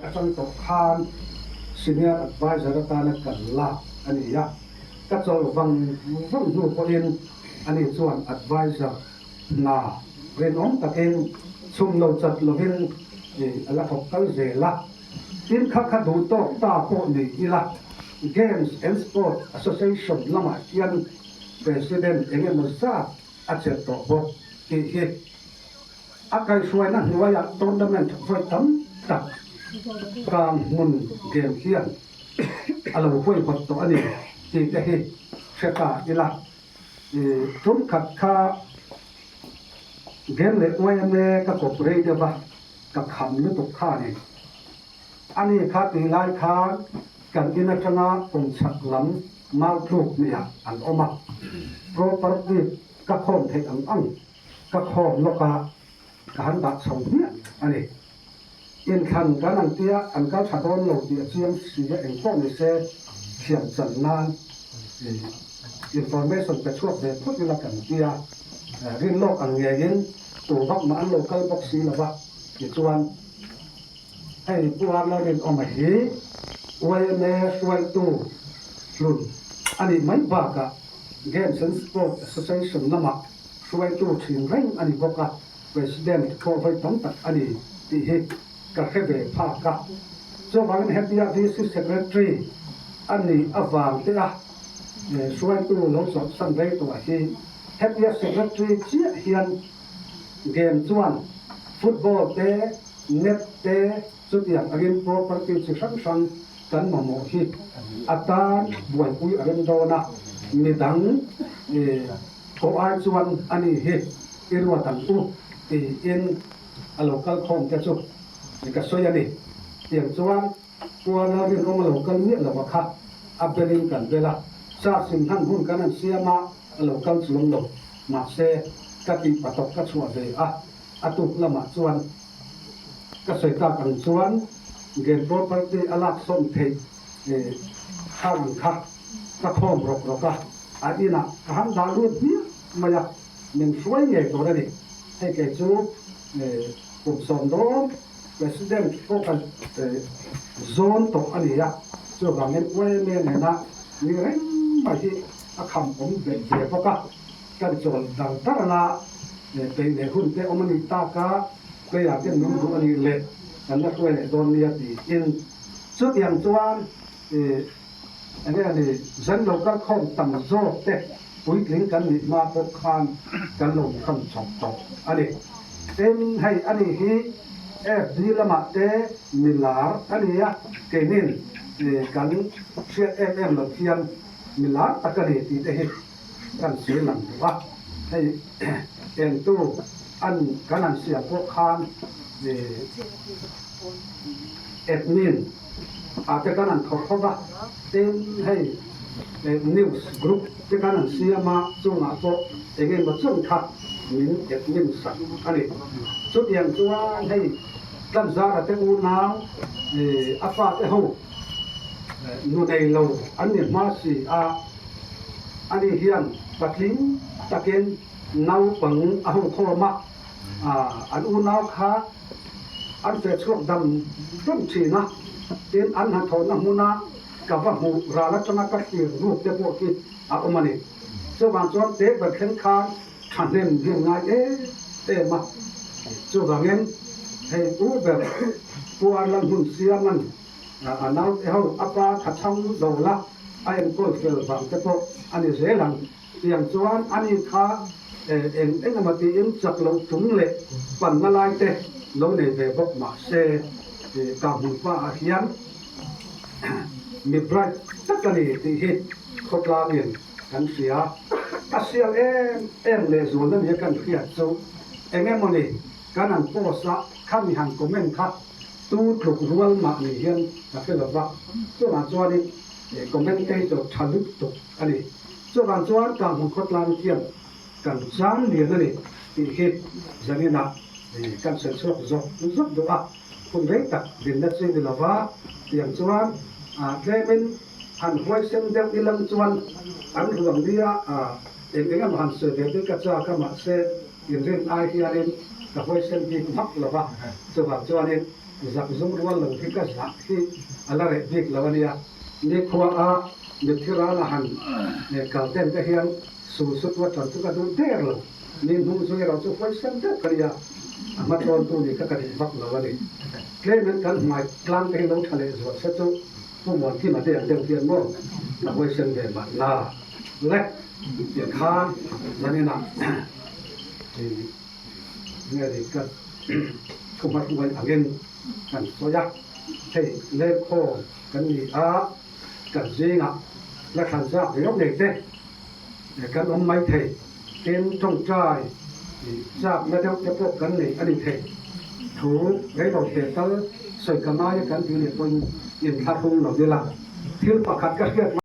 atang tawh khan Senior Adviser atana kan lak a ni a, ka chawlh vang vang hnu pawhin ani chuan Adviser hna rinawm takin chhum lo chat lovin a la thawk kal zel a. Tin kha kha duh tawk ta pawh ni ila Games and Sport Association lamah hian President eng emaw zat a chelh tawh bawk tih hi a kaihhruaina hnuaiah tournament vawi tam tak kang hmun game hian a lo huaihawt tawh a ni tih te hi hre ta ila. Tum khat kha game leh YMA ka kawp rei deuh a, ka kham lutuk kha a ni. Ani kha tih lai khan kan in atanga kum chhak lam mau tluk hniah an awm a, property ka khawm theih ang ang ka khawm lawk a, ka han dah chho hmiah a ni. Inthlan kan ang tia an kal tha dawn lo tih a chiang si a, engpawh ni se thiam chan nan information pe chhuak ve phawt ila kan tia, rin lawk ang ngeiin tu vak mah an lo kal bawk si lo va, tichuan hei Pu Arla Rinawma hi YMA hruaitu hlun a nih mai bakah Games and Sport Association lamah hruaitu thin reng a ni bawk a, President pawh vawi tam tak a ni tih hi ka hre ve phak a. Chuvangin hetia VC Secretary a nih avang te a hruaitu lo chawlhsan rei tawh hi hetia Secretary chiah hian game chuan football te, net te chutiang angin property chi hrang hrang kan mamawh hi a tan buaipui a rem dawn a, midang Kawh ai chuan a ni hi i ruat ang u tiin a lo kal khawm te chu ka sawi a ni. Tiang chuan Kuala rinawm a lo kal miah lo a kha a belin kan bel a, Church in hman hun kan han siam a, a lo kal chuang lo. Mahse, ka tih pathawk ka chhuah ve a, a tuk lamah chuan ka sawi tak ang chuan game property a lak sawm theih khang ang kha ka khawm rawk rawk a. A inah ka han dah lut hmiah mai a, min hruai ngei tur a ni. Hei kei chu kum 10 President pawh ka zawn tawh a ni a, chuvangin YMA nena ni reng mai hi a kham awm ve ve bawk a, kan chawl dar dar anga peih leh hun te awm a nih tak a, player ten min duh a nih leh kan la hruai leh dawn nia tiin chutiang chuan Enge a ni, zan lo kal khawm tam zawk te puitling kan nih hma pawh khan kan lo hran chawp tawh a ni. Tin, hei a ni hi FB lamah te mi lar a ni a, keinin kan hriat em em loh hian mi lar tak a ni tih te hi kan sawi lang duh a. Hei engtu an kan han siam pawh khan Admin ah te kan han thawk khawp a, tin hei news group te kan han siam a, chungah pawh eng emaw chun kha min admin sak a ni. Chutiang chuan hei Tlanzara te unau a fate ho nu nei lo an ni hma si a, ani hian patling takin naupang a ho khawm a, an unau kha An feh chhuak dam dam thin a, tin an hnathawhna hmuna ka va hmuh ral atanga ka thlir ruk te pawh khi a awm a ni. Chuvang chuan te ber thleng khan thahnem hi an ngai em em a, chuvangin hei u ber puar lam hun siaman a naute ho a pa thachhang zo la a enkawl fel vang te pawh a ni zel ang. Tiang chuan ani kha eng eng emaw tiin chak loh chung leh panna lai te lo nei ve bawk mah se, ka hmun pa ah hian mi bright tak a ni tih hi khawtlangin kan hria. A sial em em leh zual na nia kan hriat chu eng emaw ni kan han post a, khami han comment kha tu tluk rual mah ni hian ka hre lo va, chuvang chuanin commentator tha lutuk a ni. Chuvang chuan Tlangvung khawtlang hian kan chang lian a ni tih hi zaninah kan sawi chhuak zawk zawk duh a, hun rei tak dinna chi ni lova tiang chuan tlemin han huaisen deuh ilang chuan an ruang nia eng eng emaw han sawi ve bik a chak a, mahse inrin ai hianin ka huaisen bik vak lova, chuvang chuanin. Zak zum rual lo hi ka zah hi a la reh bik lo a nia. Nikhua a mitthi rala han kal ten te hian sul sut va tan chu ka duh der lo. Ni hnung zui erawh chu huaisen deuh ka nia, a hmatawntu ni kha ka dik vak lo a ni. Tlemin kan hmai tlang te hi lo tha leh zual se chu Pu Muankima te ang deuh hian maw a huaisen ve mahna le tih khan zaninah nge ni ka thu hmahruai angin kan sawi a, hei lengkhawm kan ni a, kan zingah la thlan zak riau nei te kan awm mai thei, tin tawngtai chakna deuh te pawh kan nei a ni thei. Thu reilo teh tal sawi ka ngai a kan tih leh pawhin inthlahrung lo ila thil pakhat ka hriat.